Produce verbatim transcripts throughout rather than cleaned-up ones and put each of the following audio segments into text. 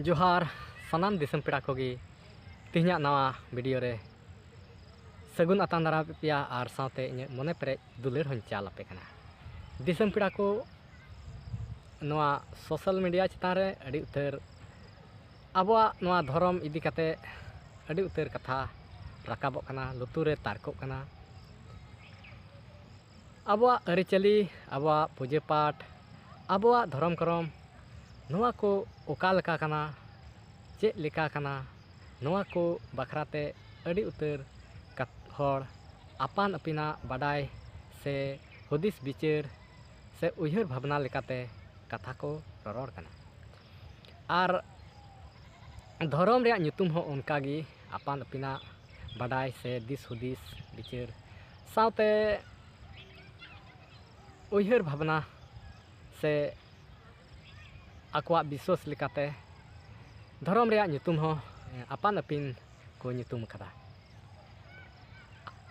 ᱡᱚᱦᱟᱨ ᱥᱟᱱᱟᱢ ᱫᱤᱥᱚᱢ ᱯᱮᱲᱟ ᱠᱚᱜᱮ᱾ ᱛᱮᱦᱮᱧᱟᱜ ᱱᱟᱣᱟ ᱵᱷᱤᱰᱤᱭᱳ ᱨᱮ ᱥᱟᱹᱜᱩᱱ ᱟᱛᱟᱝ ᱫᱟᱨᱟᱢ ᱯᱮᱭᱟ ᱟᱨ ᱥᱟᱶᱛᱮ ᱤᱧᱟᱹᱜ ᱢᱚᱱᱮ ᱯᱮᱨᱮᱡ ᱫᱩᱞᱟᱹᱲ ᱦᱚᱸᱧ ᱪᱟᱞ ᱟᱯᱮ ᱠᱟᱱᱟ᱾ ᱫᱤᱥᱚᱢ ᱯᱮᱲᱟ ᱠᱚ, ᱱᱚᱣᱟ ᱥᱳᱥᱟᱞ ᱢᱤᱰᱤᱭᱟ ᱪᱮᱛᱟᱱ ᱨᱮ ᱟᱹᱰᱤ ᱩᱛᱟᱹᱨ ᱟᱵᱚᱣᱟᱜ ᱱᱚᱣᱟ ᱫᱷᱚᱨᱚᱢ ᱤᱫᱤ ᱠᱟᱛᱮ ᱟᱹᱰᱤ ᱩᱛᱟᱹᱨ ᱠᱟᱛᱷᱟ ᱨᱟᱠᱟᱵᱚᱜ ᱠᱟᱱᱟ, ᱞᱩᱛᱩᱨ ᱨᱮ ᱛᱟᱨᱠᱚᱜ ᱠᱟᱱᱟ᱾ ᱟᱵᱚᱣᱟᱜ ᱟᱹᱨᱤᱪᱟᱹᱞᱤ, ᱟᱵᱚᱣᱟᱜ ᱯᱩᱡᱟᱹ ᱯᱟᱴ, ᱟᱵᱚᱣᱟᱜ ᱫᱷᱚᱨᱚᱢ ᱠᱚᱨᱚᱢ, ᱱᱚᱣᱟ ᱠᱚ ᱚᱠᱟ ᱞᱮᱠᱟ ᱠᱟᱱᱟ, ᱪᱮᱫ ᱞᱮᱠᱟ ᱠᱟᱱᱟ, ᱱᱚᱣᱟ ᱠᱚ ᱵᱟᱠᱷᱨᱟ ᱛᱮ ᱟᱹᱰᱤ ᱩᱛᱟᱹᱨ ᱠᱟᱛ-, ᱦᱚᱲ ᱟᱯᱟᱱ ᱟᱹᱯᱤᱱᱟᱜ ᱵᱟᱰᱟᱭ ᱥᱮ ᱦᱩᱫᱤᱥ ᱵᱤᱪᱟᱹᱨ ᱥᱮ ᱩᱭᱦᱟᱹᱨ ᱵᱷᱟᱵᱽᱱᱟ ᱞᱮᱠᱟᱛᱮ ᱠᱟᱛᱷᱟ ᱠᱚ ᱨᱚᱨᱚᱲ ᱠᱟᱱᱟ᱾ ᱟᱨ ᱫᱷᱚᱨᱚᱢ ᱨᱮᱭᱟᱜ ᱧᱩᱛᱩᱢ ᱦᱚᱸ ᱚᱱᱠᱟ ᱜᱮ ᱟᱯᱟᱱ ᱟᱹᱯᱤᱱᱟᱜ ᱵᱟᱰᱟᱭ ᱥᱮ ᱫᱤᱥ ᱦᱩᱫᱤᱥ ᱵᱤᱪᱟᱹᱨ ᱥᱟᱶᱛᱮ ᱩᱭᱦᱟᱹᱨ ᱵᱷᱟᱵᱽᱱᱟ ᱥᱮ ᱟᱠᱚᱣᱟᱜ ᱵᱤᱥᱣᱟᱹᱥ ᱞᱮᱠᱟᱛᱮ ᱫᱷᱚᱨᱚᱢ ᱨᱮᱭᱟᱜ ᱧᱩᱛᱩᱢ ᱦᱚᱸ ᱟᱯᱟᱱ ᱟᱹᱯᱤᱱ ᱠᱚ ᱧᱩᱛᱩᱢ ᱟᱠᱟᱫᱟ᱾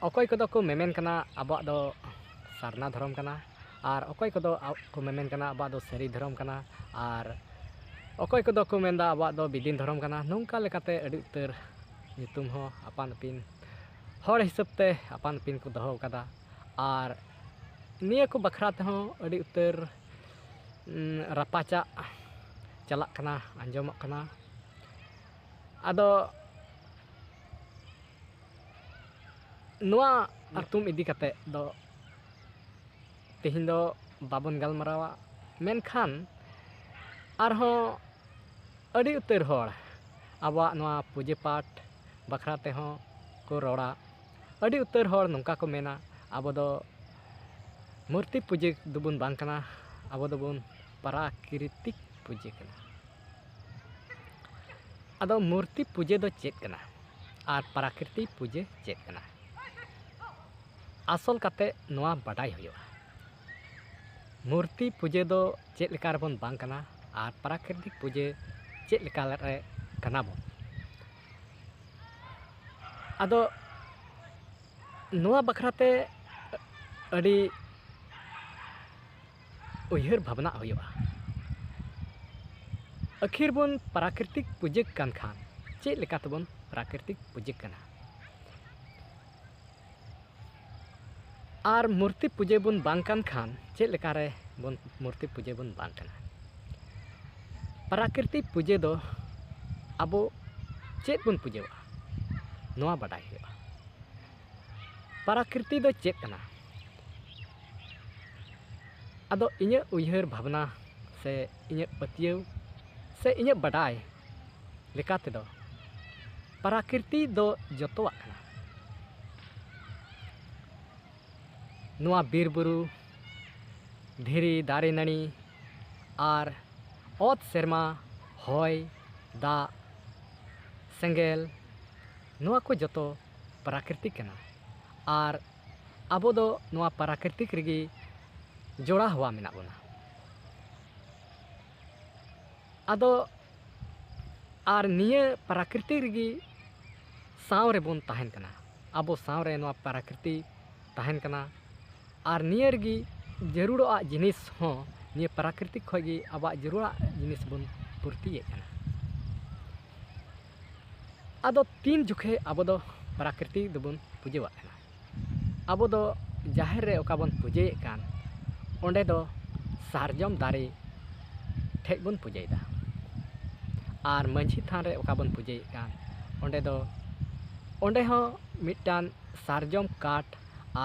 ᱚᱠᱚᱭ ᱠᱚᱫᱚ ᱠᱚ ᱢᱮᱢᱮᱱ ᱠᱟᱱᱟ ᱟᱵᱚᱣᱟᱜ ᱫᱚ ᱥᱟᱨᱱᱟ ᱫᱷᱚᱨᱚᱢ ᱠᱟᱱᱟ, ᱟᱨ ᱚᱠᱚᱭ ᱠᱚᱫᱚ ᱟ-, ᱠᱚ ᱢᱮᱢᱮᱱ ᱠᱟᱱᱟ ᱟᱵᱚᱣᱟᱜ ᱫᱚ ᱥᱟᱹᱨᱤ ᱫᱷᱚᱨᱚᱢ ᱠᱟᱱᱟ, ᱟᱨ ᱚᱠᱚᱭ ᱠᱚᱫᱚ ᱠᱚ ᱢᱮᱱᱫᱟ ᱟᱵᱚᱣᱟᱜ ᱫᱚ ᱵᱤᱫᱤᱱ ᱫᱷᱚᱨᱚᱢ ᱠᱟᱱᱟ᱾ ᱱᱚᱝᱠᱟ ᱞᱮᱠᱟᱛᱮ ᱟᱹᱰᱤ ᱩᱛᱟᱹᱨ ᱧᱩᱛᱩᱢ ᱦᱚᱸ ᱟᱯᱟᱱ ᱟᱹᱯᱤᱱ ᱦᱚᱲ ᱦᱤᱥᱟᱹᱵ ᱛᱮ ᱟᱯᱟᱱ ᱟᱹᱯᱤᱱ ᱠᱚ ᱫᱚᱦᱚ ᱟᱠᱟᱫᱟ᱾ ᱟᱨ ᱱᱤᱭᱟᱹ ᱠᱚ ᱵᱟᱠᱷᱨᱟ ᱛᱮᱦᱚᱸ ᱟᱹᱰᱤ ᱩᱛᱟᱹᱨ, ᱩᱸ, ᱨᱟᱯᱟᱪᱟᱜ ᱪᱟᱞᱟᱜ ᱠᱟᱱᱟ, ᱟᱸᱡᱚᱢᱚᱜ ᱠᱟᱱᱟ᱾ ᱟᱫᱚ ᱱᱚᱣᱟ ᱟᱹᱛᱩᱢ ᱤᱫᱤ ᱠᱟᱛᱮ ᱫᱚ ᱛᱮᱦᱮᱧ ᱫᱚ ᱵᱟᱵᱚᱱ ᱜᱟᱞᱢᱟᱨᱟᱣᱟ, ᱢᱮᱱᱠᱷᱟᱱ ᱟᱨᱦᱚᱸ ᱟᱹᱰᱤ ᱩᱛᱟᱹᱨ ᱦᱚᱲ ᱟᱵᱚᱣᱟᱜ ᱱᱚᱣᱟ ᱯᱩᱡᱟᱹ ᱯᱟᱴ ᱵᱟᱠᱷᱨᱟ ᱛᱮᱦᱚᱸ ᱠᱚ ᱨᱚᱲᱟ᱾ ᱟᱹᱰᱤ ᱩᱛᱟᱹᱨ ᱦᱚᱲ ᱱᱚᱝᱠᱟ ᱠᱚ ᱢᱮᱱᱟ, ᱟᱵᱚ ᱫᱚ ᱢᱩᱨᱛᱤ ᱯᱩᱡᱟᱹ ᱫᱚᱵᱚᱱ ᱵᱟᱝ ᱠᱟᱱᱟ, ᱟᱵᱚ ᱫᱚᱵᱚᱱ ᱯᱨᱟᱠᱨᱤᱛᱤᱠ ᱯᱩᱡᱟᱹ ᱠᱟᱱᱟ᱾ ᱟᱫᱚ ᱢᱩᱨᱛᱤ ᱯᱩᱡᱟᱹ ᱫᱚ ᱪᱮᱫ ᱠᱟᱱᱟ ᱟᱨ ᱯᱨᱟᱠᱨᱤᱛᱤᱠ ᱯᱩᱡᱟᱹ ᱪᱮᱫ ᱠᱟᱱᱟ? ᱟᱥᱚᱞ ᱠᱟᱛᱮ ᱱᱚᱣᱟ ᱵᱟᱰᱟᱭ ᱦᱩᱭᱩᱜᱼᱟ, ᱢᱩᱨᱛᱤ ᱯᱩᱡᱟᱹ ᱫᱚ ᱪᱮᱫ ᱞᱮᱠᱟ ᱨᱮᱵᱚᱱ ᱵᱟᱝ ᱠᱟᱱᱟ ᱟᱨ ᱯᱨᱟᱠᱨᱤᱛᱤᱠ ᱯᱩᱡᱟᱹ ᱪᱮᱫ ᱞᱮᱠᱟ ᱨᱮ ᱠᱟᱱᱟ ᱵᱚᱱ᱾ ᱟᱫᱚ ᱱᱚᱣᱟ ᱵᱟᱠᱷᱨᱟ ᱛᱮ ᱟᱹᱰᱤ ᱩᱭᱦᱟᱹᱨ ᱵᱷᱟᱵᱽᱱᱟᱜ ᱦᱩᱭᱩᱜᱼᱟ᱾ ᱟᱹᱠᱷᱤᱨ ᱵᱚᱱ ᱯᱨᱟᱠᱨᱤᱛᱤᱠ ᱯᱩᱡᱟᱹᱜ ᱠᱟᱱ ᱠᱷᱟᱱ, ᱪᱮᱫ ᱞᱮᱠᱟ ᱛᱮᱵᱚᱱ ᱯᱨᱟᱠᱨᱤᱛᱤᱠ ᱯᱩᱡᱟᱹᱜ ᱠᱟᱱᱟ? ᱟᱨ ᱢᱩᱨᱛᱤ ᱯᱩᱡᱟᱹ ᱵᱚᱱ ᱵᱟᱝ ᱠᱟᱱ ᱠᱷᱟᱱ, ᱪᱮᱫ ᱞᱮᱠᱟᱨᱮ ᱵᱚᱱ ᱢᱩᱨᱛᱤ ᱯᱩᱡᱟᱹ ᱵᱚᱱ ᱵᱟᱝ ᱠᱟᱱᱟ? ᱯᱨᱟᱠᱨᱤᱛᱤᱠ ᱯᱩᱡᱟᱹ ᱫᱚ ᱟᱵᱚ ᱪᱮᱫ ᱵᱚᱱ ᱯᱩᱡᱟᱹᱣᱟᱜᱼᱟ, ᱱᱚᱣᱟ ᱵᱟᱰᱟᱭ ᱦᱩᱭᱩᱜᱼᱟ᱾ ᱯᱨᱟᱠᱨᱤᱛᱤ ᱫᱚ ᱪᱮᱫ ᱠᱟᱱᱟ? ᱟᱫᱚ ᱤᱧᱟᱹᱜ ᱩᱭᱦᱟᱹᱨ ᱵᱷᱟᱵᱽᱱᱟ ᱥᱮ ᱤᱧᱟᱹᱜ ᱯᱟᱹᱛᱭᱟᱹᱣ ᱥᱮ ᱤᱧᱟᱹᱜ ᱵᱟᱰᱟᱭ ᱞᱮᱠᱟ ᱛᱮᱫᱚ, ᱯᱨᱟᱠᱨᱤᱛᱤ ᱫᱚ ᱡᱚᱛᱚᱣᱟᱜ ᱠᱟᱱᱟ᱾ ᱱᱚᱣᱟ ᱵᱤᱨ ᱵᱩᱨᱩ, ᱫᱷᱤᱨᱤ, ᱫᱟᱨᱮ ᱱᱟᱹᱲᱤ ᱟᱨ ᱚᱛ ᱥᱮᱨᱢᱟ, ᱦᱚᱭ, ᱫᱟᱜ, ᱥᱮᱸᱜᱮᱞ, ᱱᱚᱣᱟ ᱠᱚ ᱡᱚᱛᱚ ᱯᱨᱟᱠᱨᱤᱛᱤᱠ ᱠᱟᱱᱟ᱾ ᱟᱨ ᱟᱵᱚ ᱫᱚ ᱱᱚᱣᱟ ᱯᱨᱟᱠᱨᱤᱛᱤᱠ ᱨᱮᱜᱮ ᱡᱚᱲᱟᱣ ᱦᱮᱣᱟ ᱢᱮᱱᱟᱜ ᱵᱚᱱᱟ᱾ ᱟᱫᱚ ᱟᱨ ᱱᱤᱭᱟᱹ ᱯᱨᱟᱠᱨᱤᱛᱤᱠ ᱨᱮᱜᱮ ᱥᱟᱶ ᱨᱮᱵᱚᱱ ᱛᱟᱦᱮᱱ ᱠᱟᱱᱟ᱾ ᱟᱵᱚ ᱥᱟᱶ ᱨᱮ ᱱᱚᱣᱟ ᱯᱨᱟᱠᱨᱤᱛᱤ ᱛᱟᱦᱮᱱ ᱠᱟᱱᱟ᱾ ᱟᱨ ᱱᱤᱭᱟᱹ ᱨᱮᱜᱮ ᱡᱟᱹᱨᱩᱲᱟᱜ ᱡᱤᱱᱤᱥ ᱦᱚᱸ ᱱᱤᱭᱟᱹ ᱯᱨᱟᱠᱨᱤᱛᱤᱠ ᱠᱷᱚᱱ ᱜᱮ ᱟᱵᱚᱣᱟᱜ ᱡᱟᱹᱨᱩᱲᱟᱜ ᱡᱤᱱᱤᱥ ᱵᱚᱱ ᱯᱩᱨᱛᱤᱭᱮᱫ ᱠᱟᱱᱟ᱾ ᱟᱫᱚ ᱛᱤᱱ ᱡᱚᱠᱷᱮᱡ ᱟᱵᱚ ᱫᱚ ᱯᱨᱟᱠᱨᱤᱛᱤᱠ ᱫᱚᱵᱚᱱ ᱯᱩᱡᱟᱹᱣᱟᱜ ᱠᱟᱱᱟ? ᱟᱵᱚ ᱫᱚ ᱡᱟᱦᱮᱨ ᱨᱮ ᱚᱠᱟ ᱵᱚᱱ ᱯᱩᱡᱟᱹᱭᱮᱫ ᱠᱟᱱ, ᱚᱸᱰᱮ ᱫᱚ ᱥᱟᱨᱡᱚᱢ ᱫᱟᱨᱮ ᱴᱷᱮᱡ ᱵᱚᱱ ᱯᱩᱡᱟᱹᱭᱮᱫᱟ᱾ ᱟᱨ ᱢᱟᱹᱡᱷᱤ ᱛᱷᱟᱱ ᱨᱮ ᱚᱠᱟ ᱵᱚᱱ ᱯᱩᱡᱟᱹᱭᱮᱫ ᱠᱟᱱ, ᱚᱸᱰᱮ ᱫᱚ, ᱚᱸᱰᱮ ᱦᱚᱸ ᱢᱤᱫᱴᱟᱝ ᱥᱟᱨᱡᱚᱢ ᱠᱟᱴ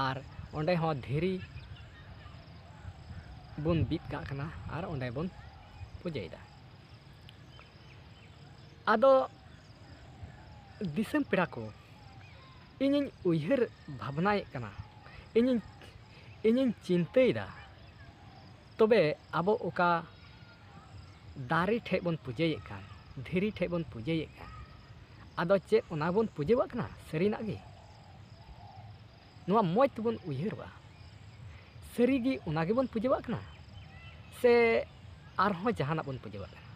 ᱟᱨ ᱚᱸᱰᱮ ᱦᱚᱸ ᱫᱷᱤᱨᱤ ᱵᱚᱱ ᱵᱤᱫ ᱠᱟᱜ ᱠᱟᱱᱟ ᱟᱨ ᱚᱸᱰᱮ ᱵᱚᱱ ᱯᱩᱡᱟᱹᱭᱮᱫᱟ᱾ ᱟᱫᱚ ᱫᱤᱥᱚᱢ ᱯᱮᱲᱟ ᱠᱚ, ᱤᱧᱤᱧ ᱩᱭᱦᱟᱹᱨ ᱵᱷᱟᱵᱽᱱᱟᱭᱮᱫ ᱠᱟᱱᱟ, ᱤᱧᱤᱧ, ᱤᱧᱤᱧ ᱪᱤᱱᱛᱟᱹᱭᱮᱫᱟ, ᱛᱚᱵᱮ ᱟᱵᱚ ᱚᱠᱟ ᱫᱟᱨᱮ ᱴᱷᱮᱡ ᱵᱚᱱ ᱯᱩᱡᱟᱹᱭᱮᱫ ᱠᱟᱱ, ᱫᱷᱤᱨᱤ ᱴᱷᱮᱡ ᱵᱚᱱ ᱯᱩᱡᱟᱹᱭᱮᱫ ᱠᱟᱱ, ᱟᱫᱚ ᱪᱮᱫ ᱚᱱᱟ ᱵᱚᱱ ᱯᱩᱡᱟᱹᱣᱟᱜ ᱠᱟᱱᱟ ᱥᱟᱹᱨᱤᱱᱟᱜ ᱜᱮ? ᱱᱚᱣᱟ ᱢᱚᱡᱽ ᱛᱮᱵᱚᱱ ᱩᱭᱦᱟᱹᱨᱚᱜᱼᱟ, ᱥᱟᱹᱨᱤᱜᱮ ᱚᱱᱟ ᱜᱮᱵᱚᱱ ᱯᱩᱡᱟᱹᱣᱟᱜ ᱠᱟᱱᱟ ᱥᱮ ᱟᱨᱦᱚᱸ ᱡᱟᱦᱟᱱᱟᱜ ᱵᱚᱱ ᱯᱩᱡᱟᱹᱣᱟᱜ ᱠᱟᱱᱟ?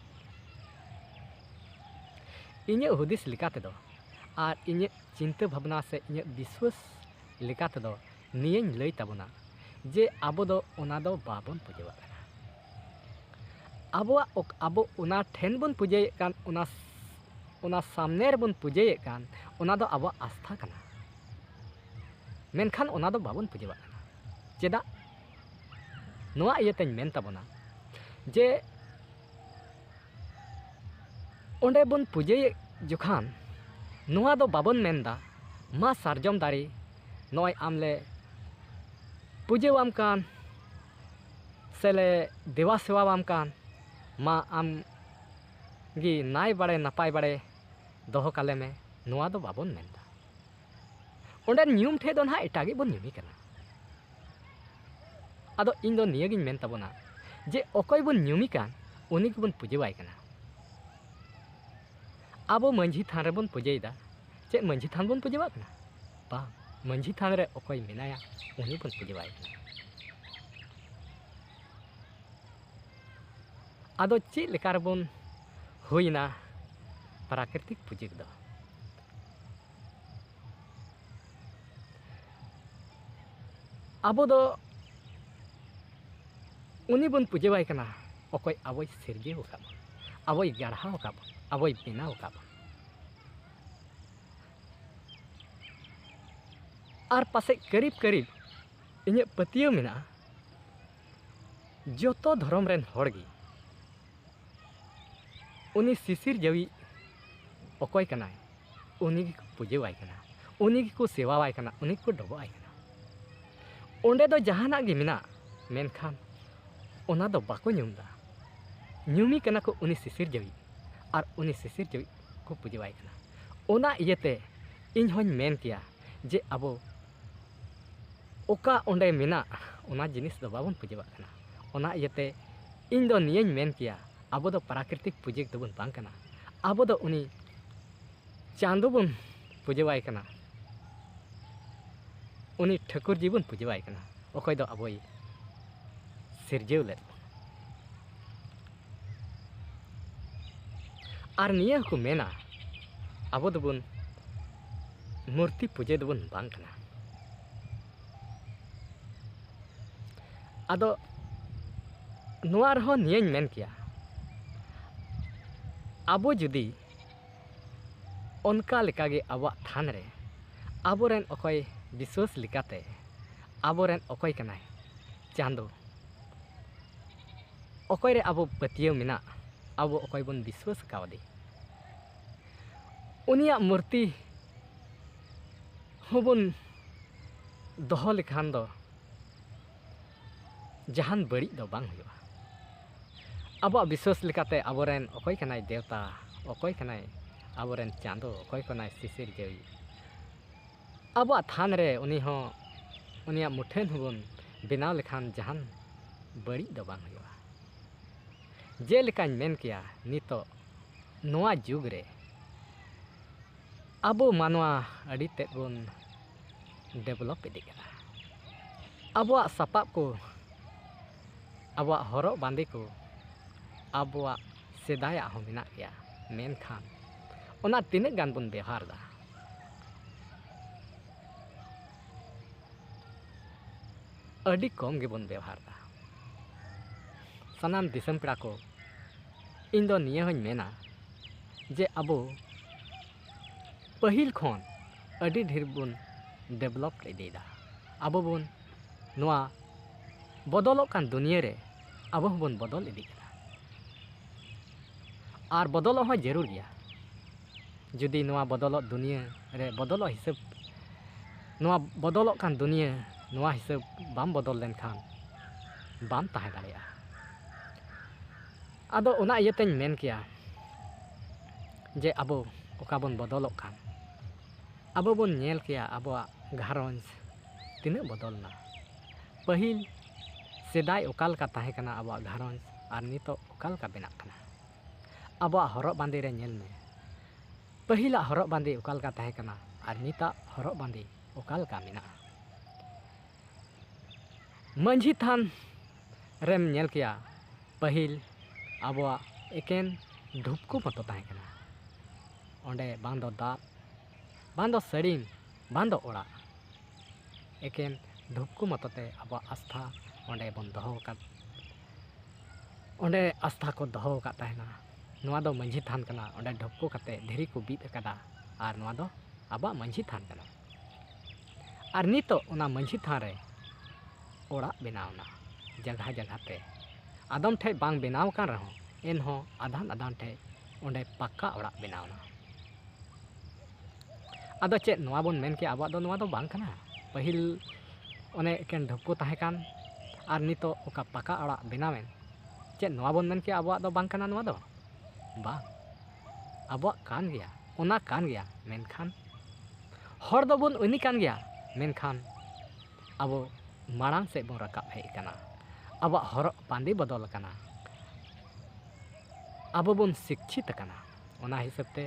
ᱤᱧᱟᱹᱜ ᱦᱩᱫᱤᱥ ᱞᱮᱠᱟ ᱛᱮᱫᱚ ᱟᱨ ᱤᱧᱟᱹᱜ ᱪᱤᱱᱛᱟᱹ ᱵᱷᱟᱵᱽᱱᱟ ᱥᱮ ᱤᱧᱟᱹᱜ ᱵᱤᱥᱣᱟᱹᱥ ᱞᱮᱠᱟ ᱛᱮᱫᱚ ᱱᱤᱭᱟᱹᱧ ᱞᱟᱹᱭ ᱛᱟᱵᱚᱱᱟ ᱡᱮ ᱟᱵᱚ ᱫᱚ ᱚᱱᱟ ᱫᱚ ᱵᱟᱵᱚᱱ ᱯᱩᱡᱟᱹᱣᱟᱜ ᱠᱟᱱᱟ᱾ ᱟᱵᱚᱣᱟᱜ ᱚᱠ- ᱟᱵᱚ ᱚᱱᱟ ᱴᱷᱮᱱ ᱵᱚᱱ ᱯᱩᱡᱟᱹᱭᱮᱫ ᱠᱟᱱ, ᱚᱱᱟ ᱚᱱᱟ ᱥᱟᱢᱱᱮ ᱨᱮᱵᱚᱱ ᱯᱩᱡᱟᱹᱭᱮᱫ ᱠᱟᱱ, ᱚᱱᱟ ᱫᱚ ᱟᱵᱚᱣᱟᱜ ᱟᱥᱛᱷᱟ ᱠᱟᱱᱟ᱾ ᱢᱮᱱᱠᱷᱟᱱ ᱚᱱᱟ ᱫᱚ ᱵᱟᱵᱚᱱ ᱯᱩᱡᱟᱹᱣᱟᱜ ᱠᱟᱱᱟ᱾ ᱪᱮᱫᱟᱜ? ᱱᱚᱣᱟ ᱤᱭᱟᱹᱛᱮᱧ ᱢᱮᱱ ᱛᱟᱵᱚᱱᱟ ᱡᱮ ᱚᱸᱰᱮ ᱵᱚᱱ ᱯᱩᱡᱟᱹᱭᱮᱫ ᱡᱚᱠᱷᱟᱱ ᱱᱚᱣᱟ ᱫᱚ ᱵᱟᱵᱚᱱ ᱢᱮᱱᱫᱟ, "ᱢᱟ ᱥᱟᱨᱡᱚᱢ ᱫᱟᱨᱮ, ᱱᱚᱜᱼᱚᱭ ᱟᱢ ᱞᱮ ᱯᱩᱡᱟᱹᱣᱟᱢ ᱠᱟᱱ ᱥᱮ ᱞᱮ ᱫᱮᱵᱟ ᱥᱮᱵᱟᱣᱟᱢ ᱠᱟᱱ, ᱢᱟ ᱟᱢ ᱜᱮ ᱱᱟᱭ ᱵᱟᱲᱮ ᱱᱟᱯᱟᱭ ᱵᱟᱲᱮ ᱫᱚᱦᱚ ᱠᱟᱞᱮ ᱢᱮ", ᱱᱚᱣᱟ ᱫᱚ ᱵᱟᱵᱚᱱ ᱢᱮᱱᱫᱟ᱾ ᱚᱸᱰᱮ ᱧᱩᱢ ᱴᱷᱮᱡ ᱫᱚ ᱱᱟᱦᱟᱜ ᱮᱴᱟᱜ ᱜᱮ ᱵᱚᱱ ᱧᱩᱢᱮ ᱠᱟᱱᱟ᱾ ᱟᱫᱚ ᱤᱧ ᱫᱚ ᱱᱤᱭᱟᱹᱜᱤᱧ ᱢᱮᱱ ᱛᱟᱵᱚᱱᱟ ᱡᱮ ᱚᱠᱚᱭ ᱵᱚᱱ ᱧᱩᱢᱮ ᱠᱟᱱ, ᱩᱱᱤ ᱜᱮᱵᱚᱱ ᱯᱩᱡᱟᱹᱣᱟᱭ ᱠᱟᱱᱟ᱾ ᱟᱵᱚ ᱢᱟᱹᱡᱷᱤ ᱛᱷᱟᱱ ᱨᱮᱵᱚᱱ ᱯᱩᱡᱟᱹᱭᱮᱫᱟ, ᱪᱮᱫ ᱢᱟᱹᱡᱷᱤ ᱛᱷᱟᱱ ᱵᱚᱱ ᱯᱩᱡᱟᱹᱣᱟᱜ ᱠᱟᱱᱟ? ᱵᱟᱝ, ᱢᱟᱹᱡᱷᱤ ᱛᱷᱟᱱ ᱨᱮ ᱚᱠᱚᱭ ᱢᱮᱱᱟᱭᱟ, ᱩᱱᱤ ᱵᱚᱱ ᱯᱩᱡᱟᱹᱣᱟᱭ ᱠᱟᱱᱟ᱾ ᱟᱫᱚ ᱪᱮᱫ ᱞᱮᱠᱟ ᱨᱮᱵᱚᱱ ᱦᱩᱭᱱᱟ ᱯᱨᱟᱠᱨᱤᱛᱤᱠ ᱯᱩᱡᱟᱹ ᱫᱚ? ᱟᱵᱚ ᱫᱚ ᱩᱱᱤ ᱵᱚᱱ ᱯᱩᱡᱟᱹᱣᱟᱭ ᱠᱟᱱᱟ, ᱚᱠᱚᱭ ᱟᱵᱚᱭ ᱥᱤᱨᱡᱟᱹᱣ ᱟᱠᱟᱫ ᱵᱚᱱ, ᱟᱵᱚᱭ ᱜᱟᱲᱦᱟᱣ ᱟᱠᱟᱫ ᱵᱚᱱ, ᱟᱵᱚᱭ ᱵᱮᱱᱟᱣ ᱟᱠᱟᱫ ᱵᱚᱱ᱾ ᱟᱨ ᱯᱟᱥᱮᱡ ᱠᱟᱹᱨᱤᱵ ᱠᱟᱹᱨᱤᱵ ᱤᱧᱟᱹᱜ ᱯᱟᱹᱛᱭᱟᱹᱣ ᱢᱮᱱᱟᱜᱼᱟ, ᱡᱚᱛᱚ ᱫᱷᱚᱨᱚᱢ ᱨᱮᱱ ᱦᱚᱲ ᱜᱮ ᱩᱱᱤ ᱥᱤᱥᱤᱨ ᱡᱟᱹᱣᱤᱡ ᱚᱠᱚᱭ ᱠᱟᱱᱟᱭ, ᱩᱱᱤ ᱜᱮᱠᱚ ᱯᱩᱡᱟᱹᱣᱟᱭ ᱠᱟᱱᱟ, ᱩᱱᱤ ᱜᱮᱠᱚ ᱥᱮᱵᱟᱣᱟᱭ ᱠᱟᱱᱟ, ᱩᱱᱤ ᱜᱮᱠᱚ ᱰᱚᱵᱚᱜ ᱟᱭ ᱠᱟᱱᱟ᱾ ᱚᱸᱰᱮ ᱫᱚ ᱡᱟᱦᱟᱱᱟᱜ ᱜᱮ ᱢᱮᱱᱟᱜ, ᱢᱮᱱᱠᱷᱟᱱ ᱚᱱᱟ ᱫᱚ ᱵᱟᱠᱚ ᱧᱩᱢ ᱮᱫᱟ᱾ ᱧᱩᱢᱤ ᱠᱟᱱᱟ ᱠᱚ ᱩᱱᱤ ᱥᱤᱥᱤᱨ ᱡᱟᱹᱣᱤᱡ, ᱟᱨ ᱩᱱᱤ ᱥᱤᱥᱤᱨ ᱡᱟᱹᱣᱤᱡ ᱠᱚ ᱯᱩᱡᱟᱹᱣᱟᱭ ᱠᱟᱱᱟ᱾ ᱚᱱᱟ ᱤᱭᱟᱹᱛᱮ ᱤᱧ ᱦᱚᱧ ᱢᱮᱱ ᱠᱮᱭᱟ ᱡᱮ ᱟᱵᱚ ᱚᱠᱟ ᱚᱸᱰᱮ ᱢᱮᱱᱟᱜ, ᱚᱱᱟ ᱡᱤᱱᱤᱥ ᱫᱚ ᱵᱟᱵᱚᱱ ᱯᱩᱡᱟᱹᱣᱟᱜ ᱠᱟᱱᱟ᱾ ᱚᱱᱟ ᱤᱭᱟᱹᱛᱮ ᱤᱧ ᱫᱚ ᱱᱤᱭᱟᱹᱧ ᱢᱮᱱ ᱠᱮᱭᱟ, ᱟᱵᱚ ᱫᱚ ᱯᱨᱟᱠᱨᱤᱛᱤᱠ ᱯᱩᱡᱟᱹ ᱫᱚᱵᱚᱱ ᱵᱟᱝ ᱠᱟᱱᱟ᱾ ᱟᱵᱚ ᱫᱚ ᱩᱱᱤ ᱪᱟᱸᱫᱚ ᱵᱚᱱ ᱯᱩᱡᱟᱹᱣᱟᱭ ᱠᱟᱱᱟ, ᱩᱱᱤ ᱴᱷᱟᱹᱠᱩᱨ ᱡᱤ ᱵᱚᱱ ᱯᱩᱡᱟᱹᱣᱟᱭ ᱠᱟᱱᱟ, ᱚᱠᱚᱭ ᱫᱚ ᱟᱵᱚᱭ ᱥᱤᱨᱡᱟᱹᱣ ᱞᱮᱫ ᱵᱚᱱᱟ᱾ ᱟᱨ ᱱᱤᱭᱟᱹ ᱦᱚᱸᱠᱚ ᱢᱮᱱᱟ, ᱟᱵᱚ ᱫᱚᱵᱚᱱ ᱢᱩᱨᱛᱤ ᱯᱩᱡᱟᱹ ᱫᱚᱵᱚᱱ ᱵᱟᱝ ᱠᱟᱱᱟ᱾ ᱟᱫᱚ ᱱᱚᱣᱟ ᱨᱮᱦᱚᱸ ᱱᱤᱭᱟᱹᱧ ᱢᱮᱱ ᱠᱮᱭᱟ, ᱟᱵᱚ ᱡᱩᱫᱤ ᱚᱱᱠᱟ ᱞᱮᱠᱟᱜᱮ ᱟᱵᱚᱣᱟᱜ ᱛᱷᱟᱱ ᱨᱮ ᱟᱵᱚᱨᱮᱱ ᱚᱠᱚᱭ ᱵᱤᱥᱣᱟᱹᱥ ᱞᱮᱠᱟᱛᱮ ᱟᱵᱚᱨᱮᱱ ᱚᱠᱚᱭ ᱠᱟᱱᱟᱭ ᱪᱟᱸᱫᱚ, ᱚᱠᱚᱭ ᱨᱮ ᱟᱵᱚ ᱯᱟᱹᱛᱭᱟᱹᱣ ᱢᱮᱱᱟᱜ, ᱟᱵᱚ ᱚᱠᱚᱭ ᱵᱚᱱ ᱵᱤᱥᱣᱟᱹᱥ ᱠᱟᱣᱫᱮ, ᱩᱱᱤᱭᱟᱜ ᱢᱩᱨᱛᱤ ᱦᱚᱸᱵᱚᱱ ᱫᱚᱦᱚ ᱞᱮᱠᱷᱟᱱ ᱫᱚ ᱡᱟᱦᱟᱱ ᱵᱟᱹᱲᱤᱡ ᱫᱚ ᱵᱟᱝ ᱦᱩᱭᱩᱜᱼᱟ᱾ ᱟᱵᱚᱣᱟᱜ ᱵᱤᱥᱣᱟᱹᱥ ᱞᱮᱠᱟᱛᱮ ᱟᱵᱚᱨᱮᱱ ᱚᱠᱚᱭ ᱠᱟᱱᱟᱭ ᱫᱮᱣᱛᱟ, ᱚᱠᱚᱭ ᱠᱟᱱᱟᱭ ᱟᱵᱚᱨᱮᱱ ᱪᱟᱸᱫᱚ, ᱚᱠᱚᱭ ᱠᱟᱱᱟᱭ ᱥᱤᱥᱤᱨ ᱡᱟᱹᱣᱤᱡ, ᱟᱵᱚᱣᱟᱜ ᱛᱷᱟᱱ ᱨᱮ ᱩᱱᱤ ᱦᱚᱸ, ᱩᱱᱤᱭᱟᱜ ᱢᱩᱴᱷᱟᱹᱱ ᱦᱚᱸᱵᱚᱱ ᱵᱮᱱᱟᱣ ᱞᱮᱠᱷᱟᱱ ᱡᱟᱦᱟᱱ ᱵᱟᱹᱲᱤᱡ ᱫᱚ ᱵᱟᱝ ᱦᱩᱭᱩᱜᱼᱟ᱾ ᱡᱮᱞᱮᱠᱟᱧ ᱢᱮᱱ ᱠᱮᱭᱟ, ᱱᱤᱛᱚᱜ ᱱᱚᱣᱟ ᱡᱩᱜᱽ ᱨᱮ ᱟᱵᱚ ᱢᱟᱱᱣᱟ ᱟᱹᱰᱤ ᱛᱮᱫ ᱵᱚᱱ ᱰᱮᱵᱷᱞᱚᱯ ᱤᱫᱤᱜ ᱠᱟᱱᱟ᱾ ᱟᱵᱚᱣᱟᱜ ᱥᱟᱯᱟᱵ ᱠᱚ, ᱟᱵᱚᱣᱟᱜ ᱦᱚᱨᱚᱜ ᱵᱟᱸᱫᱮ ᱠᱚ, ᱟᱵᱚᱣᱟᱜ ᱥᱮᱫᱟᱭᱟᱜ ᱦᱚᱸ ᱢᱮᱱᱟᱜ ᱜᱮᱭᱟ, ᱢᱮᱱᱠᱷᱟᱱ ᱚᱱᱟ ᱛᱤᱱᱟᱹᱜ ᱜᱟᱱ ᱵᱚᱱ ᱵᱮᱣᱦᱟᱨ ᱮᱫᱟ? ᱟᱹᱰᱤ ᱠᱚᱢ ᱜᱮᱵᱚᱱ ᱵᱮᱣᱦᱟᱨ ᱮᱫᱟ᱾ ᱥᱟᱱᱟᱢ ᱫᱤᱥᱚᱢ ᱯᱮᱲᱟ ᱠᱚ, ᱤᱧ ᱫᱚ ᱱᱤᱭᱟᱹ ᱦᱚᱧ ᱢᱮᱱᱟ ᱡᱮ ᱟᱵᱚ ᱯᱟᱹᱦᱤᱞ ᱠᱷᱚᱱ ᱟᱹᱰᱤ ᱰᱷᱮᱨ ᱵᱚᱱ ᱰᱮᱵᱷᱞᱚᱯ ᱤᱫᱤᱭᱮᱫᱟ᱾ ᱟᱵᱚ ᱵᱚᱱ ᱱᱚᱣᱟ ᱵᱚᱫᱚᱞᱚᱜ ᱠᱟᱱ ᱫᱩᱱᱤᱭᱟᱹ ᱨᱮ ᱟᱵᱚ ᱦᱚᱸᱵᱚᱱ ᱵᱚᱫᱚᱞ ᱤᱫᱤᱜ ᱠᱟᱱᱟ᱾ ᱟᱨ ᱵᱚᱫᱚᱞᱚᱜ ᱦᱚᱸ ᱡᱟᱹᱨᱩᱲ ᱜᱮᱭᱟ᱾ ᱡᱩᱫᱤ ᱱᱚᱣᱟ ᱵᱚᱫᱚᱞᱚᱜ ᱫᱩᱱᱤᱭᱟᱹ ᱨᱮ ᱵᱚᱫᱚᱞᱚᱜ ᱦᱤᱥᱟᱹᱵ, ᱱᱚᱣᱟ ᱵᱚᱫᱚᱞᱚᱜ ᱠᱟᱱ ᱫᱩᱱᱤᱭᱟᱹ ᱱᱚᱣᱟ ᱦᱤᱥᱟᱹᱵ ᱵᱟᱢ ᱵᱚᱫᱚᱞ ᱞᱮᱱᱠᱷᱟᱱ ᱵᱟᱢ ᱛᱟᱦᱮᱸ ᱫᱟᱲᱮᱭᱟᱜᱼᱟ᱾ ᱟᱫᱚ ᱚᱱᱟ ᱤᱭᱟᱹᱛᱮᱧ ᱢᱮᱱ ᱠᱮᱭᱟ ᱡᱮ ᱟᱵᱚ ᱚᱠᱟ ᱵᱚᱱ ᱵᱚᱫᱚᱞᱚᱜ ᱠᱟᱱ, ᱟᱵᱚ ᱵᱚᱱ ᱧᱮᱞ ᱠᱮᱭᱟ ᱟᱵᱚᱣᱟᱜ ᱜᱷᱟᱨᱚᱸᱡᱽ ᱛᱤᱱᱟᱹᱜ ᱵᱚᱫᱚᱞ ᱮᱱᱟ᱾ ᱯᱟᱹᱦᱤᱞ ᱥᱮᱫᱟᱭ ᱚᱠᱟ ᱞᱮᱠᱟ ᱛᱟᱦᱮᱸ ᱠᱟᱱᱟ ᱟᱵᱚᱣᱟᱜ ᱜᱷᱟᱨᱚᱸᱡᱽ ᱟᱨ ᱱᱤᱛᱚᱜ ᱚᱠᱟ ᱞᱮᱠᱟ ᱵᱮᱱᱟᱜ ᱠᱟᱱᱟ᱾ ᱟᱵᱚᱣᱟᱜ ᱦᱚᱨᱚᱜ ᱵᱟᱸᱫᱮ ᱨᱮ ᱧᱮᱞ ᱢᱮ, ᱯᱟᱹᱦᱤᱞᱟᱜ ᱦᱚᱨᱚᱜ ᱵᱟᱸᱫᱮ ᱚᱠᱟ ᱞᱮᱠᱟ ᱛᱟᱦᱮᱸ ᱠᱟᱱᱟ ᱟᱨ ᱱᱤᱛᱟᱜ ᱦᱚᱨᱚᱜ ᱵᱟᱸᱫᱮ ᱚᱠᱟ ᱞᱮᱠᱟ ᱢᱮᱱᱟᱜᱼᱟ᱾ ᱢᱟᱹᱡᱷᱤ ᱛᱷᱟᱱ ᱨᱮᱢ ᱧᱮᱞ ᱠᱮᱭᱟ, ᱯᱟᱹᱦᱤᱞ ᱟᱵᱚᱣᱟᱜ ᱮᱠᱮᱱ ᱰᱷᱩᱯᱠᱩ ᱢᱚᱛᱚ ᱛᱟᱦᱮᱸ ᱠᱟᱱᱟ᱾ ᱚᱸᱰᱮ ᱵᱟᱝ ᱫᱚ ᱫᱟᱜ, ᱵᱟᱝ ᱫᱚ ᱥᱟᱹᱲᱤᱢ, ᱵᱟᱝ ᱫᱚ ᱚᱲᱟᱜ, ᱮᱠᱮᱱ ᱰᱷᱩᱯᱠᱩ ᱢᱚᱛᱚ ᱛᱮ ᱟᱵᱚᱣᱟᱜ ᱟᱥᱛᱷᱟ ᱚᱸᱰᱮ ᱵᱚᱱ ᱫᱚᱦᱚ ᱟᱠᱟᱫ, ᱚᱸᱰᱮ ᱟᱥᱛᱷᱟ ᱠᱚ ᱫᱚᱦᱚ ᱟᱠᱟᱫ ᱛᱟᱦᱮᱱᱟ᱾ ᱱᱚᱣᱟ ᱫᱚ ᱢᱟᱹᱡᱷᱤ ᱛᱷᱟᱱ ᱠᱟᱱᱟ, ᱚᱸᱰᱮ ᱰᱷᱚᱯᱠᱚ ᱠᱟᱛᱮ ᱫᱷᱤᱨᱤ ᱠᱚ ᱵᱤᱫ ᱟᱠᱟᱫᱟ, ᱟᱨ ᱱᱚᱣᱟ ᱫᱚ ᱟᱵᱚᱣᱟᱜ ᱢᱟᱹᱡᱷᱤ ᱛᱷᱟᱱ ᱠᱟᱱᱟ᱾ ᱟᱨ ᱱᱤᱛᱚᱜ ᱚᱱᱟ ᱢᱟᱹᱡᱷᱤ ᱛᱷᱟᱱ ᱨᱮ ᱚᱲᱟᱜ ᱵᱮᱱᱟᱣ ᱮᱱᱟ ᱡᱟᱭᱜᱟ ᱡᱟᱭᱜᱟ ᱛᱮ᱾ ᱟᱫᱚᱢ ᱴᱷᱮᱡ ᱵᱟᱝ ᱵᱮᱱᱟᱣ ᱟᱠᱟᱱ ᱨᱮᱦᱚᱸ, ᱮᱱᱦᱚᱸ ᱟᱫᱷᱟᱱ ᱟᱫᱷᱟᱱ ᱴᱷᱮᱡ ᱚᱸᱰᱮ ᱯᱟᱠᱟ ᱚᱲᱟᱜ ᱵᱮᱱᱟᱣ ᱮᱱᱟ᱾ ᱟᱫᱚ ᱪᱮᱫ ᱱᱚᱣᱟ ᱵᱚᱱ ᱢᱮᱱ ᱠᱮᱭᱟ ᱟᱵᱚᱣᱟᱜ ᱫᱚ ᱱᱚᱣᱟ ᱫᱚ ᱵᱟᱝ ᱠᱟᱱᱟ? ᱯᱟᱹᱦᱤᱞ ᱚᱱᱮ ᱮᱠᱮᱱ ᱰᱷᱟᱹᱯᱠᱚ ᱛᱟᱦᱮᱸ ᱠᱟᱱ, ᱟᱨ ᱱᱤᱛᱚᱜ ᱚᱠᱟ ᱯᱟᱠᱟ ᱚᱲᱟᱜ ᱵᱮᱱᱟᱣᱮᱱ, ᱪᱮᱫ ᱱᱚᱣᱟ ᱵᱚᱱ ᱢᱮᱱ ᱠᱮᱭᱟ ᱟᱵᱚᱣᱟᱜ ᱫᱚ ᱵᱟᱝ ᱠᱟᱱᱟ ᱱᱚᱣᱟ ᱫᱚ? ᱵᱟᱝ, ᱟᱵᱚᱣᱟᱜ ᱠᱟᱱ ᱜᱮᱭᱟ, ᱚᱱᱟ ᱠᱟᱱ ᱜᱮᱭᱟ, ᱢᱮᱱᱠᱷᱟᱱ ᱦᱚᱲ ᱫᱚᱵᱚᱱ ᱩᱱᱤ ᱠᱟᱱ ᱜᱮᱭᱟ, ᱢᱮᱱᱠᱷᱟᱱ ᱟᱵᱚ ᱢᱟᱲᱟᱝ ᱥᱮᱫ ᱵᱚᱱ ᱨᱟᱠᱟᱵ ᱦᱮᱡ ᱟᱠᱟᱱᱟ᱾ ᱟᱵᱚᱣᱟᱜ ᱦᱚᱨᱚᱜ ᱵᱟᱸᱫᱮ ᱵᱚᱫᱚᱞ ᱟᱠᱟᱱᱟ᱾ ᱟᱵᱚ ᱵᱚᱱ ᱥᱤᱠᱪᱷᱤᱛ ᱟᱠᱟᱱᱟ᱾ ᱚᱱᱟ ᱦᱤᱥᱟᱹᱵ ᱛᱮ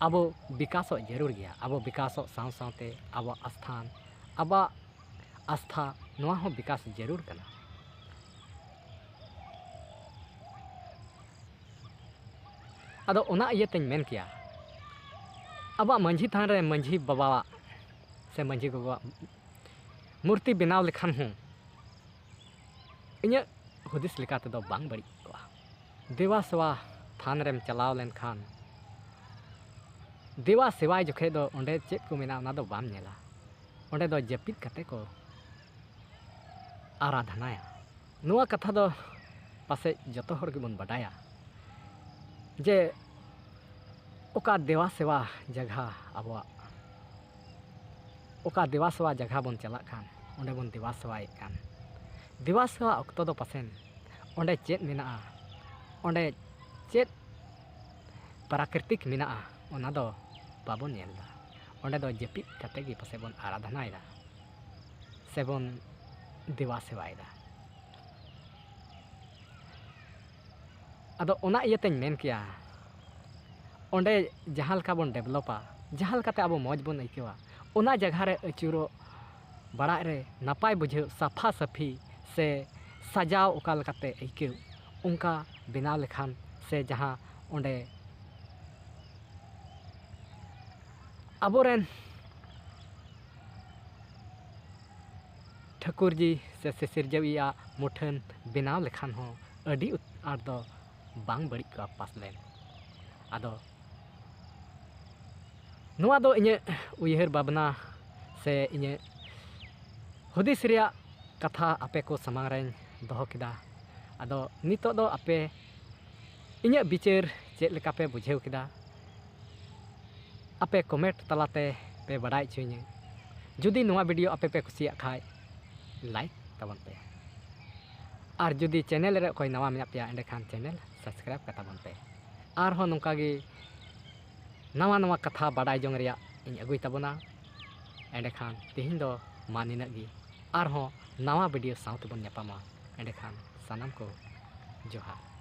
ᱟᱵᱚ ᱵᱤᱠᱟᱥᱚᱜ ᱡᱟᱹᱨᱩᱲ ᱜᱮᱭᱟ᱾ ᱟᱵᱚ ᱵᱤᱠᱟᱥᱚᱜ ᱥᱟᱶ ᱥᱟᱶᱛᱮ ᱟᱵᱚᱣᱟᱜ ᱟᱥᱛᱷᱟᱱ, ᱟᱵᱚᱣᱟᱜ ᱟᱥᱛᱷᱟ, ᱱᱚᱣᱟ ᱦᱚᱸ ᱵᱤᱠᱟᱥ ᱡᱟᱹᱨᱩᱲ ᱠᱟᱱᱟ᱾ ᱟᱫᱚ ᱚᱱᱟ ᱤᱭᱟᱹᱛᱮᱧ ᱢᱮᱱ ᱠᱮᱭᱟ, ᱟᱵᱚᱣᱟᱜ ᱢᱟᱹᱡᱷᱤ ᱛᱷᱟᱱ ᱨᱮ ᱢᱟᱹᱡᱷᱤ ᱵᱟᱵᱟᱣᱟᱜ ᱥᱮ ᱢᱟᱹᱡᱷᱤ ᱜᱚᱜᱚᱣᱟᱜ ᱢᱩᱨᱛᱤ ᱵᱮᱱᱟᱣ ᱞᱮᱠᱷᱟᱱ ᱦᱚᱸ ᱤᱧᱟᱹᱜ ᱦᱩᱫᱤᱥ ᱞᱮᱠᱟ ᱛᱮᱫᱚ ᱵᱟᱝ ᱵᱟᱹᱲᱤᱡ ᱠᱚᱜᱼᱟ᱾ ᱫᱮᱵᱟ ᱥᱮᱵᱟ ᱛᱷᱟᱱ ᱨᱮᱢ ᱪᱟᱞᱟᱣ ᱞᱮᱱᱠᱷᱟᱱ, ᱫᱮᱵᱟ ᱥᱮᱵᱟᱭ ᱡᱚᱠᱷᱮᱡ ᱫᱚ ᱚᱸᱰᱮ ᱪᱮᱫ ᱠᱚ ᱢᱮᱱᱟᱜᱼᱟ ᱚᱱᱟ ᱫᱚ ᱵᱟᱢ ᱧᱮᱞᱟ, ᱚᱸᱰᱮ ᱫᱚ ᱡᱟᱹᱯᱤᱫ ᱠᱟᱛᱮ ᱠᱚ ᱟᱨᱟᱫᱷᱱᱟᱭᱟ᱾ ᱱᱚᱣᱟ ᱠᱟᱛᱷᱟ ᱫᱚ ᱯᱟᱥᱮᱡ ᱡᱚᱛᱚ ᱦᱚᱲ ᱜᱮᱵᱚᱱ ᱵᱟᱰᱟᱭᱟ ᱡᱮ ᱚᱠᱟ ᱫᱮᱵᱟ ᱥᱮᱵᱟ ᱡᱟᱭᱜᱟ ᱟᱵᱚᱣᱟᱜ, ᱚᱠᱟ ᱫᱮᱵᱟ ᱥᱮᱵᱟ ᱡᱟᱭᱜᱟ ᱵᱚᱱ ᱪᱟᱞᱟᱜ ᱠᱟᱱ, ᱚᱸᱰᱮ ᱵᱚᱱ ᱫᱮᱵᱟ ᱥᱮᱵᱟᱭᱮᱫ ᱠᱟᱱ, ᱫᱮᱵᱟ ᱥᱮᱵᱟ ᱚᱠᱛᱚ ᱫᱚ ᱯᱟᱥᱮᱱ ᱚᱸᱰᱮ ᱪᱮᱫ ᱢᱮᱱᱟᱜᱼᱟ, ᱚᱸᱰᱮ ᱪᱮᱫ ᱯᱨᱟᱠᱨᱤᱛᱤᱠ ᱢᱮᱱᱟᱜᱼᱟ, ᱚᱱᱟ ᱫᱚ ᱵᱟᱵᱚᱱ ᱧᱮᱞ ᱮᱫᱟ᱾ ᱚᱸᱰᱮ ᱫᱚ ᱡᱟᱹᱯᱤᱫ ᱠᱟᱛᱮ ᱜᱮ ᱯᱟᱥᱮᱡ ᱵᱚᱱ ᱟᱨᱟᱫᱷᱱᱟᱭᱮᱫᱟ ᱥᱮᱵᱚᱱ ᱫᱮᱵᱟ ᱥᱮᱵᱟᱭᱮᱫᱟ᱾ ᱟᱫᱚ ᱚᱱᱟ ᱤᱭᱟᱹᱛᱮᱧ ᱢᱮᱱ ᱠᱮᱭᱟ, ᱚᱸᱰᱮ ᱡᱟᱦᱟᱸ ᱞᱮᱠᱟ ᱵᱚᱱ ᱰᱮᱵᱷᱞᱚᱯᱟ, ᱡᱟᱦᱟᱸ ᱞᱮᱠᱟᱛᱮ ᱟᱵᱚ ᱢᱚᱡᱽ ᱵᱚᱱ ᱟᱹᱭᱠᱟᱹᱣᱟ, ᱚᱱᱟ ᱡᱟᱭᱜᱟ ᱨᱮ ᱟᱹᱪᱩᱨᱚᱜ ᱵᱟᱲᱟᱜ ᱨᱮ ᱱᱟᱯᱟᱭ ᱵᱩᱡᱷᱟᱹᱜ, ᱥᱟᱯᱷᱟ ᱥᱟᱹᱯᱷᱤ ᱥᱮ ᱥᱟᱡᱟᱣ ᱚᱠᱟ ᱞᱮᱠᱟᱛᱮ ᱟᱹᱭᱠᱟᱹᱜ, ᱚᱱᱠᱟ ᱵᱮᱱᱟᱣ ᱞᱮᱠᱷᱟᱱ ᱥᱮ ᱡᱟᱦᱟᱸ ᱚᱸᱰᱮ ᱟᱵᱚᱨᱮᱱ ᱴᱷᱟᱹᱠᱩᱨᱡᱤ ᱥᱮ ᱥᱤᱥᱤᱨᱡᱟᱹᱣᱤᱡᱟᱜ ᱢᱩᱴᱷᱟᱹᱱ ᱵᱮᱱᱟᱣ ᱞᱮᱠᱷᱟᱱ ᱦᱚᱸ ᱟᱹᱰᱤ ᱩᱛ-, ᱟᱸᱴ ᱫᱚ ᱵᱟᱝ ᱵᱟᱹᱲᱤᱡ ᱠᱚᱜᱼᱟ ᱯᱟᱥᱱᱟᱣ᱾ ᱟᱫᱚ ᱱᱚᱣᱟ ᱫᱚ ᱤᱧᱟᱹᱜ ᱩᱭᱦᱟᱹᱨ ᱵᱷᱟᱵᱽᱱᱟ ᱥᱮ ᱤᱧᱟᱹᱜ ᱦᱩᱫᱤᱥ ᱨᱮᱭᱟᱜ ᱠᱟᱛᱷᱟ ᱟᱯᱮ ᱠᱚ ᱥᱟᱢᱟᱝ ᱨᱮᱧ ᱫᱚᱦᱚ ᱠᱮᱫᱟ᱾ ᱟᱫᱚ ᱱᱤᱛᱚᱜ ᱫᱚ ᱟᱯᱮ ᱤᱧᱟᱹᱜ ᱵᱤᱪᱟᱹᱨ ᱪᱮᱫ ᱞᱮᱠᱟ ᱯᱮ ᱵᱩᱡᱷᱟᱹᱣ ᱠᱮᱫᱟ, ᱟᱯᱮ comment ᱛᱟᱞᱟᱛᱮ ᱯᱮ ᱵᱟᱰᱟᱭ ᱦᱚᱪᱚᱧᱟ᱾ ᱡᱩᱫᱤ ᱱᱚᱣᱟ video ᱟᱯᱮ ᱯᱮ ᱠᱩᱥᱤᱭᱟᱜ ᱠᱷᱟᱡ, like ᱛᱟᱵᱚᱱ ᱯᱮ, ᱟᱨ ᱡᱩᱫᱤ channel ᱨᱮ ᱚᱠᱚᱭ ᱱᱟᱣᱟ ᱢᱮᱱᱟᱜ ᱯᱮᱭᱟ, ᱮᱸᱰᱮᱠᱷᱟᱱ channel subscribe ᱠᱟᱛᱟ ᱵᱚᱱ ᱯᱮ᱾ ᱟᱨᱦᱚᱸ ᱱᱚᱝᱠᱟ ᱜᱮ ᱱᱟᱣᱟ ᱱᱟᱣᱟ ᱠᱟᱛᱷᱟ ᱵᱟᱰᱟᱭ ᱡᱚᱝ ᱨᱮᱭᱟᱜ ᱤᱧ ᱟᱹᱜᱩᱭ ᱛᱟᱵᱚᱱᱟ᱾ ᱮᱸᱰᱮᱠᱷᱟᱱ ᱛᱮᱦᱮᱧ ᱫᱚ ᱢᱟ ᱱᱤᱱᱟᱹᱜ ᱜᱮ᱾ ᱟᱨᱦᱚᱸ ᱱᱟᱣᱟ video ᱥᱟᱶ ᱛᱮᱵᱚᱱ ᱧᱟᱯᱟᱢᱟ᱾ ᱮᱸᱰᱮᱠᱷᱟᱱ ᱥᱟᱱᱟᱢ ᱠᱚ ᱡᱚᱦᱟᱨ᱾